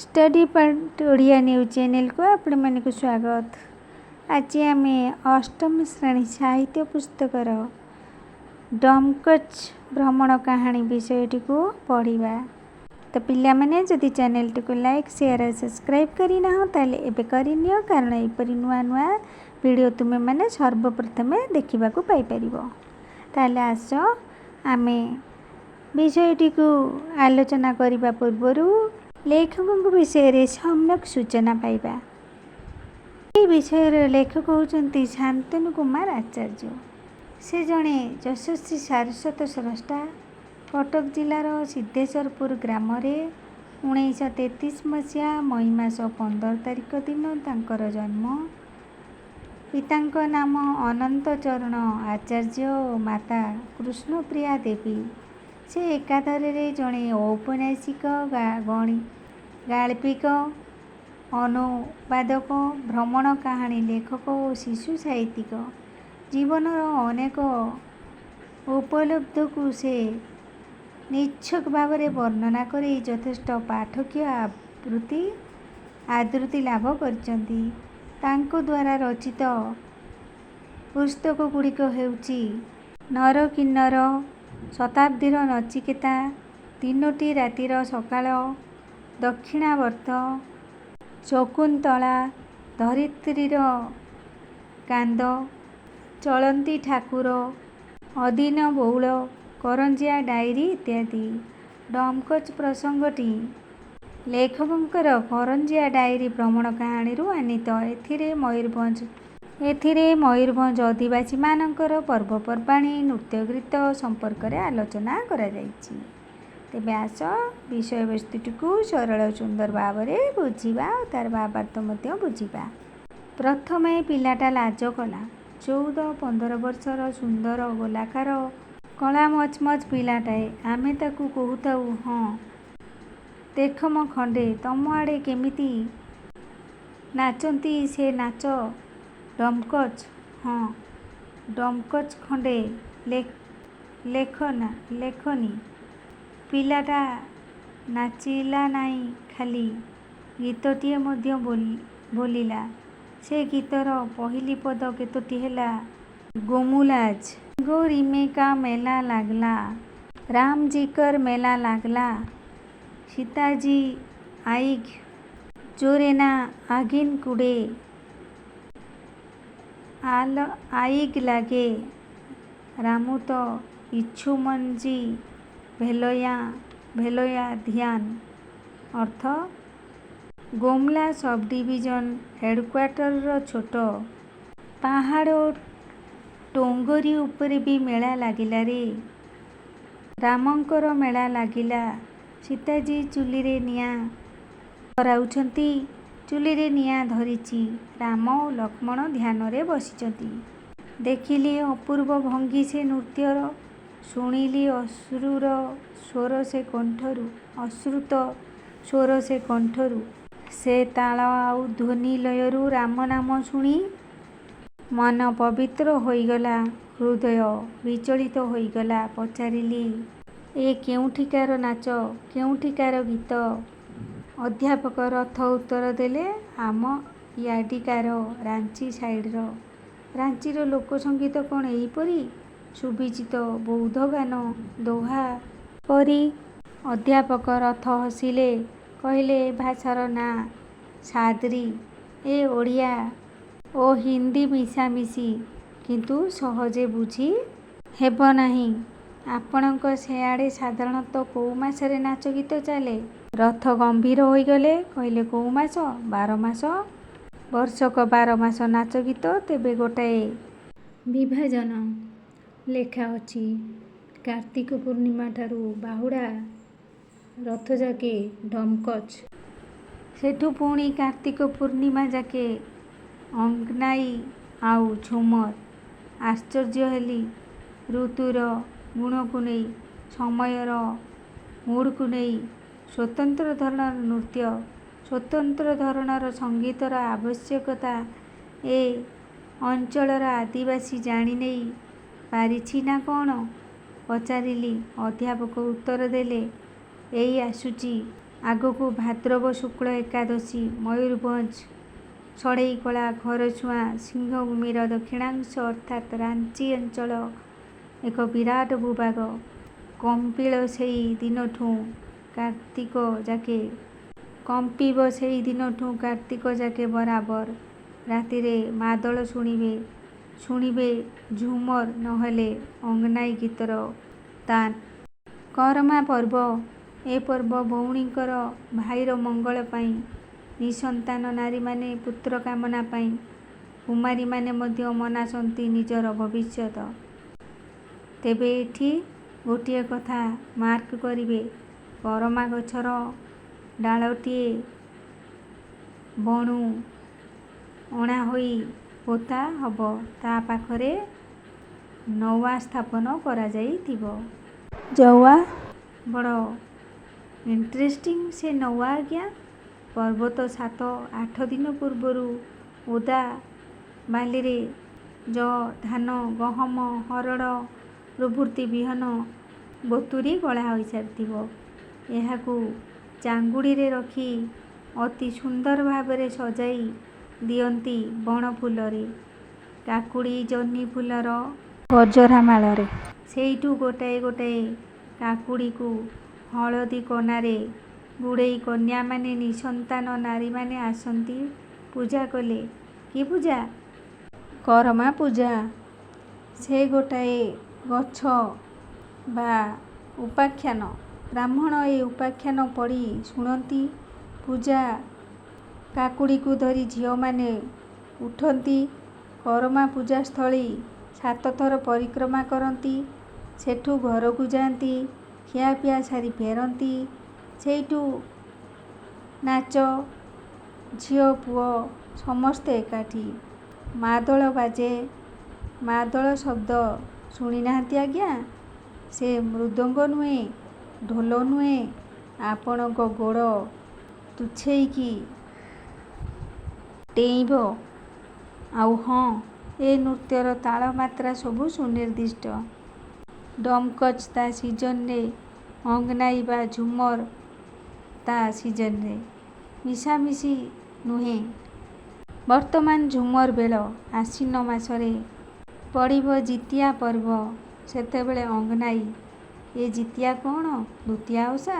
Study point Odia news ଚ୍ୟାନେଲକୁ ଆପଣମାନଙ୍କୁ ସ୍ୱାଗତ। ଆଜି ଆମେ ଅଷ୍ଟମ ଶ୍ରେଣୀ ସାହିତ୍ୟ ପୁସ୍ତକର ଡମକଚ୍ ଭ୍ରମଣ କାହାଣୀ ବିଷୟଟିକୁ ପଢ଼ିବା। ତ ପିଲାମାନେ, ଯଦି ଚ୍ୟାନେଲଟିକୁ ଲାଇକ୍, ସେୟାର ଓ ସବସ୍କ୍ରାଇବ୍ କରିନାହଁ, ତାହେଲେ ଏବେ କରିନିଅ, କାରଣ ଏହିପରି ନୂଆ ନୂଆ ଭିଡ଼ିଓ ତୁମେମାନେ ସର୍ବପ୍ରଥମେ ଦେଖିବାକୁ ପାଇପାରିବ। ତାହେଲେ ଆସ, ଆମେ ବିଷୟଟିକୁ ଆଲୋଚନା କରିବା ପୂର୍ବରୁ ଲେଖକଙ୍କ ବିଷୟରେ ସମ୍ୟକ ସୂଚନା ପାଇବା। ଏହି ବିଷୟର ଲେଖକ ହେଉଛନ୍ତି ଶାନ୍ତନୁ କୁମାର ଆଚାର୍ଯ୍ୟ। ସେ ଜଣେ ଯଶସ୍ୱୀ ସାରସ୍ୱତ ସ୍ରଷ୍ଟା। କଟକ ଜିଲ୍ଲାର ସିଦ୍ଧେଶ୍ୱରପୁର ଗ୍ରାମରେ 1933 ମସିହା ମଇ ମାସ 15 ତାରିଖ ଦିନ ତାଙ୍କର ଜନ୍ମ। ପିତାଙ୍କ ନାମ ଅନନ୍ତ ଚରଣ ଆଚାର୍ଯ୍ୟ ଓ ମାତା କୃଷ୍ଣପ୍ରିୟା ଦେବୀ। ସେ ଏକାଧାରରେ ଜଣେ ଔପନ୍ୟାସିକ, ଗାଳ୍ପିକ, ଅନୁବାଦକ, ଭ୍ରମଣ କାହାଣୀ ଲେଖକ ଓ ଶିଶୁ ସାହିତ୍ୟିକ। ଜୀବନର ଅନେକ ଉପଲବ୍ଧିକୁ ସେ ନିଚ୍ଛକ ଭାବରେ ବର୍ଣ୍ଣନା କରି ଯଥେଷ୍ଟ ପାଠକୀୟ ଆଦୃତି ଲାଭ କରିଛନ୍ତି। ତାଙ୍କ ଦ୍ୱାରା ରଚିତ ପୁସ୍ତକଗୁଡ଼ିକ ହେଉଛି ନରକିନ୍ନର, ଶତାବ୍ଦୀର ନଚିକେତା, ତିନୋଟି ରାତିର ସକାଳ, ଦକ୍ଷିଣାବର୍ତ୍ତ, ଶକୁନ୍ତଳା, ଧରିତ୍ରୀର କାନ୍ଦ, ଚଳନ୍ତି ଠାକୁର, ଅଦିନ ବଉଳ, କରଞ୍ଜିଆ ଡାଏରୀ ଇତ୍ୟାଦି। ଡମକଚ୍ ପ୍ରସଙ୍ଗଟି ଲେଖକଙ୍କର କରଞ୍ଜିଆ ଡାଏରୀ ଭ୍ରମଣ କାହାଣୀରୁ ଆନୀତ। ଏଥିରେ ମୟୂରଭଞ୍ଜ ଆଦିବାସୀମାନଙ୍କର ପର୍ବପର୍ବାଣୀ, ନୃତ୍ୟଗୀତ ସମ୍ପର୍କରେ ଆଲୋଚନା କରାଯାଇଛି। ତେବେ ଆସ, ବିଷୟବସ୍ତୁଟିକୁ ସରଳ ସୁନ୍ଦର ଭାବରେ ବୁଝିବା ଓ ତାର ଭାବାର୍ଥ ମଧ୍ୟ ବୁଝିବା। ପ୍ରଥମେ ପିଲାଟା ଲାଜ କଲା। 14-15 ବର୍ଷର ସୁନ୍ଦର ଗୋଲାକାର କଳା ମଚମଚ ପିଲାଟାଏ। ଆମେ ତାକୁ କହୁଥାଉ, "ହଁ, ଦେଖ ମ ଖଣ୍ଡେ, ତମ ଆଡ଼େ କେମିତି ନାଚନ୍ତି ସେ ନାଚ ଡମକଚ୍। ହଁ, ଡମକଚ୍ ଖଣ୍ଡେ ଲେଖନି। " ପିଲାଟା ନାଚିଲା ନାହିଁ ଖାଲି, ଗୀତଟିଏ ମଧ୍ୟ ବୋଲିଲା। ସେ ଗୀତର ପହିଲି ପଦ କେତୋଟି ହେଲା, ଗୋମୁଲାଜ ଗୋରିମେକା ମେଲା ଲାଗଲା, ରାମଜୀକର ମେଲା ଲାଗଲା, ସୀତାଜୀ ଆଇଗ୍ ଜୋରେନା ଆଗିନ୍ କୁଡ଼େ ଆଇଗ୍ ଲାଗେ, ରାମୁତ ଇଛୁମନ୍ଜୀ ଭେଲୋୟା ଧିଆନ୍। ଅର୍ଥ, ଗୋମ୍ଲା ସବ୍ଡିଭିଜନ ହେଡ଼୍କ୍ୱାଟରର ଛୋଟ ପାହାଡ଼ ଟୋଙ୍ଗରି ଉପରେ ବି ମେଳା ଲାଗିଲାରେ। ରାମଙ୍କର ମେଳା ଲାଗିଲା। ସୀତାଜୀ ଚୁଲିରେ ନିଆଁ ଧରାଉଛନ୍ତି। ଚୁଲିରେ ନିଆଁ ଧରିଛି। ରାମ ଓ ଲକ୍ଷ୍ମଣ ଧ୍ୟାନରେ ବସିଛନ୍ତି। ଦେଖିଲି ଅପୂର୍ବ ଭଙ୍ଗୀ ସେ ନୃତ୍ୟର, ଶୁଣିଲି ଅଶ୍ରୁର ସ୍ୱର ସେ କଣ୍ଠରୁ ଅଶ୍ରୁତ ସ୍ୱର ସେ କଣ୍ଠରୁ। ସେ ତାଳ ଆଉ ଧ୍ୱନି ଲୟରୁ ରାମ ନାମ ଶୁଣି ମନ ପବିତ୍ର ହୋଇଗଲା, ହୃଦୟ ବିଚଳିତ ହୋଇଗଲା। ପଚାରିଲି, ଏ କେଉଁଠିକାର ନାଚ, କେଉଁଠିକାର ଗୀତ? ଅଧ୍ୟାପକ ରଥ ଉତ୍ତର ଦେଲେ, ଆମ ୟାଡ଼ିକାର, ରାଞ୍ଚି ସାଇଡ଼ର। ରାଞ୍ଚିର ଲୋକ ସଙ୍ଗୀତ କ'ଣ ଏହିପରି? ଶୁଭିଛି ତ ବଉଧଗାନ ଦୋହା ପରି। ଅଧ୍ୟାପକ ରଥ ହସିଲେ। କହିଲେ, ଏ ଭାଷାର ନାଁ ସାଦ୍ରୀ। ଏ ଓଡ଼ିଆ ଓ ହିନ୍ଦୀ ମିଶାମିଶି। କିନ୍ତୁ ସହଜେ ବୁଝି ହେବ ନାହିଁ। ଆପଣଙ୍କ ସେଆଡ଼େ ସାଧାରଣତଃ କୋଉ ମାସରେ ନାଚଗୀତ ଚାଲେ? ରଥ ଗମ୍ଭୀର ହୋଇଗଲେ। କହିଲେ, କୋଉ ମାସ? 12 ମାସ। ବର୍ଷକ 12 ମାସ ନାଚଗୀତ। ତେବେ ଗୋଟାଏ ବିଭାଜନ ଲେଖା ଅଛି। କାର୍ତ୍ତିକ ପୂର୍ଣ୍ଣିମାଠାରୁ ବାହୁଡ଼ା ରଥଯାକେ ଡମକଚ୍। ସେଠୁ ପୁଣି କାର୍ତ୍ତିକ ପୂର୍ଣ୍ଣିମାଯାକେ ଅଗ୍ନାଇ ଆଉ ଝୁମର। ଆଶ୍ଚର୍ଯ୍ୟ ହେଲି। ଋତୁର ଗୁଣକୁ ନେଇ, ସମୟର ମୁଡ୍କୁ ନେଇ ସ୍ୱତନ୍ତ୍ର ଧରଣର ନୃତ୍ୟ, ସ୍ୱତନ୍ତ୍ର ଧରଣର ସଙ୍ଗୀତର ଆବଶ୍ୟକତା ଏ ଅଞ୍ଚଳର ଆଦିବାସୀ ଜାଣିନେଇ ପାରିଛି ନା କ'ଣ? ପଚାରିଲି। ଅଧ୍ୟାପକ ଉତ୍ତର ଦେଲେ, ଏଇ ଆସୁଛି। ଆଗକୁ ଭାଦ୍ରବ ଶୁକ୍ଳ ଏକାଦଶୀ। ମୟୂରଭଞ୍ଜ ଷଢ଼େଇକଳା, ଖରସୁଆଁ, ସିଂହଭୂମିର ଦକ୍ଷିଣାଂଶ ଅର୍ଥାତ୍ ରାଞ୍ଚି ଅଞ୍ଚଳ ଏକ ବିରାଟ ଭୂଭାଗ। କମ୍ପିଳ ସେଇ ଦିନଠୁଁ କାର୍ତ୍ତିକ ଯାକେ କମ୍ପିବ ସେଇ ଦିନଠୁଁ କାର୍ତ୍ତିକ ଯାକେ ବରାବର। ରାତିରେ ମାଦଳ ଶୁଣିବେ, ଶୁଣିବେ ଝୁମର ନହେଲେ ଅଙ୍ଗନାଇ ଗୀତର ତାନ୍। କରମା ପର୍ବ। ଏ ପର୍ବ ଭଉଣୀଙ୍କର ଭାଇର ମଙ୍ଗଳ ପାଇଁ। ନିଃସନ୍ତାନ ନାରୀମାନେ ପୁତ୍ର କାମନା ପାଇଁ। କୁମାରୀମାନେ ମଧ୍ୟ ମନାସନ୍ତି ନିଜର ଭବିଷ୍ୟତ। ତେବେ ଏଠି ଗୋଟିଏ କଥା ମାର୍କ କରିବେ। କରମା ଗଛର ଡାଳଟିଏ ବଣୁ ଅଣାହୋଇ ପୋତା ହବ। ତା' ପାଖରେ ନଉଆ ସ୍ଥାପନ କରାଯାଇଥିବ। ଜଉଆ? ବଡ଼ ଇଣ୍ଟରେଷ୍ଟିଂ ସେ ନଉଆ ଆଜ୍ଞା! ପର୍ବ ତ ସାତ ଆଠ ଦିନ ପୂର୍ବରୁ ଓଦା ବାଲିରେ ଯଅ, ଧାନ, ଗହମ, ହରଡ଼ ପ୍ରଭୃତି ବିହନ ବତୁରି ଗଳା ହୋଇସାରିଥିବ। ଏହାକୁ ଚାଙ୍ଗୁଡ଼ିରେ ରଖି ଅତି ସୁନ୍ଦର ଭାବରେ ସଜାଇ ଦିଅନ୍ତି ବଣଫୁଲରେ, କାକୁଡ଼ି ଜହ୍ନି ଫୁଲର ଗଜରା ମାଳରେ। ସେଇଠୁ ଗୋଟାଏ ଗୋଟାଏ କାକୁଡ଼ିକୁ ହଳଦୀ କନାରେ ଗୁଡ଼େଇ କନ୍ୟାମାନେ, ନିଃସନ୍ତାନ ନାରୀମାନେ ଆସନ୍ତି ପୂଜା କଲେ। କି ପୂଜା? କରମା ପୂଜା। ସେ ଗୋଟାଏ ଗଛ ବା ଉପାଖ୍ୟାନ। ବ୍ରାହ୍ମଣ ଏ ଉପାଖ୍ୟାନ ପଢ଼ି ଶୁଣନ୍ତି। ପୂଜା କାକୁଡ଼ିକୁ ଧରି ଝିଅମାନେ ଉଠନ୍ତି। କରମା ପୂଜାସ୍ଥଳୀ ସାତଥର ପରିକ୍ରମା କରନ୍ତି। ସେଠୁ ଘରକୁ ଯାଆନ୍ତି। ଖିଆପିଆ ସାରି ଫେରନ୍ତି। ସେଇଠୁ ନାଚ, ଝିଅ ପୁଅ ସମସ୍ତେ ଏକାଠି। ମାଦଳ ବାଜେ। ମାଦଳ ଶବ୍ଦ ଶୁଣିନାହାନ୍ତି ଆଜ୍ଞା? ସେ ମୃଦଙ୍ଗ ନୁହେଁ, ଢୋଲ ନୁହେଁ, ଆପଣଙ୍କ ଗୋଡ଼ ତୁଚ୍ଛେଇକି ଡେଇଁବ। ଆଉ ହଁ, ଏ ନୃତ୍ୟର ତାଳ ମାତ୍ରା ସବୁ ସୁନିର୍ଦ୍ଦିଷ୍ଟ। ଡମକଚ୍ ତା' ସିଜନରେ, ଅଙ୍ଗନାଇ ବା ଝୁମର ତା' ସିଜନରେ। ମିଶାମିଶି ନୁହେଁ। ବର୍ତ୍ତମାନ ଝୁମର ବେଳ। ଆଶ୍ୱିନ ମାସରେ ପଡ଼ିବ ଜିତିଆ ପର୍ବ। ସେତେବେଳେ ଅଙ୍ଗନାଇ। ଏ ଜିତିଆ କ'ଣ ଦୁତିଆ ଓଷା?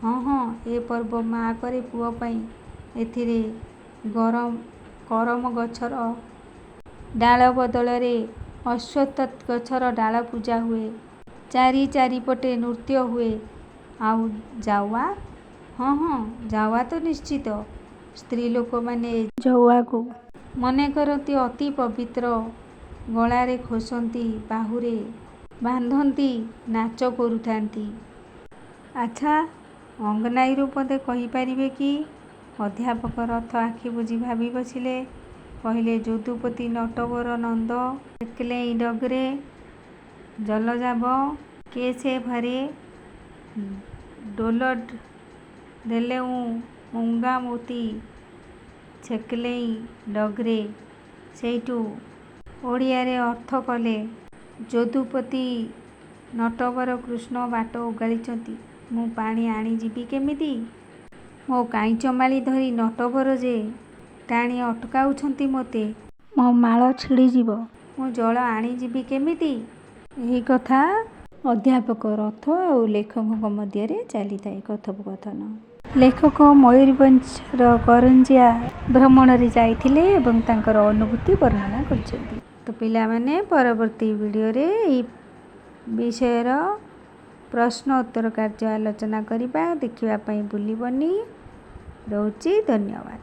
ହଁ ହଁ, ଏ ପର୍ବ ମା' କରେ ପୁଅ ପାଇଁ। ଏଥିରେ କରମ ଗଛର ଡାଳ ବଦଳରେ ଅଶ୍ୱତ୍ଥ ଗଛର ଡାଳ ପୂଜା ହୁଏ। ଚାରି ଚାରିପଟେ ନୃତ୍ୟ ହୁଏ। ଆଉ ଜାଉଆ? ହଁ ହଁ, ଜାଉଆ ତ ନିଶ୍ଚିତ। ସ୍ତ୍ରୀଲୋକମାନେ ଏ ଜଉଆକୁ ମନେକରନ୍ତି ଅତି ପବିତ୍ର। ଗଳାରେ ଖୋସନ୍ତି, ବାହୁରେ ବାନ୍ଧନ୍ତି, ନାଚ କରୁଥାନ୍ତି। ଆଚ୍ଛା, ଅଙ୍ଗନାଇରୁ ପଦେ କହିପାରିବେ କି? ଅଧ୍ୟାପକ ରଥ ଆଖିବୁଜି ଭାବି ବସିଲେ। କହିଲେ ଯଦୁପତି ନଟବର ନନ୍ଦ ଛେକିଲେଇଁ ଡଗରେ ଜଲଜାବ କେସେ ଭରେ ଡୋଲଡ ଦେଲେଉଁ ମୁଙ୍ଗା ମୋତି ଛେକିଲେଇଁ ଡଗରେ। ସେଇଠୁ ଓଡ଼ିଆରେ ଅର୍ଥ କଲେ ଯଦୁପତି ନଟବର କୃଷ୍ଣ ବାଟ ଓଗାଳିଛନ୍ତି, ମୁଁ ପାଣି ଆଣିଯିବି କେମିତି? ମୋ କାଇଁଚମାଳି ଧରି ନଟବର ଯେ ଟାଣି ଅଟକାଉଛନ୍ତି ମୋତେ। ମୋ ମାଳ ଛିଡ଼ିଯିବ। ମୁଁ ଜଳ ଆଣିଯିବି କେମିତି? ଏହି କଥା ଅଧ୍ୟାପକ ରଥ ଆଉ ଲେଖକଙ୍କ ମଧ୍ୟରେ ଚାଲିଥାଏ କଥୋପକଥନ। ଲେଖକ ମୟୂରଭଞ୍ଜର କରଞ୍ଜିଆ ଭ୍ରମଣରେ ଯାଇଥିଲେ ଏବଂ ତାଙ୍କର ଅନୁଭୂତି ବର୍ଣ୍ଣନା କରିଛନ୍ତି। ତ ପିଲାମାନେ, ପରବର୍ତ୍ତୀ ଭିଡ଼ିଓରେ ଏହି ବିଷୟର ପ୍ରଶ୍ନ ଉତ୍ତର କାର୍ଯ୍ୟ ଆଲୋଚନା କରିବା। ଦେଖିବା ପାଇଁ ଭୁଲିବନି। ରହୁଛି, ଧନ୍ୟବାଦ।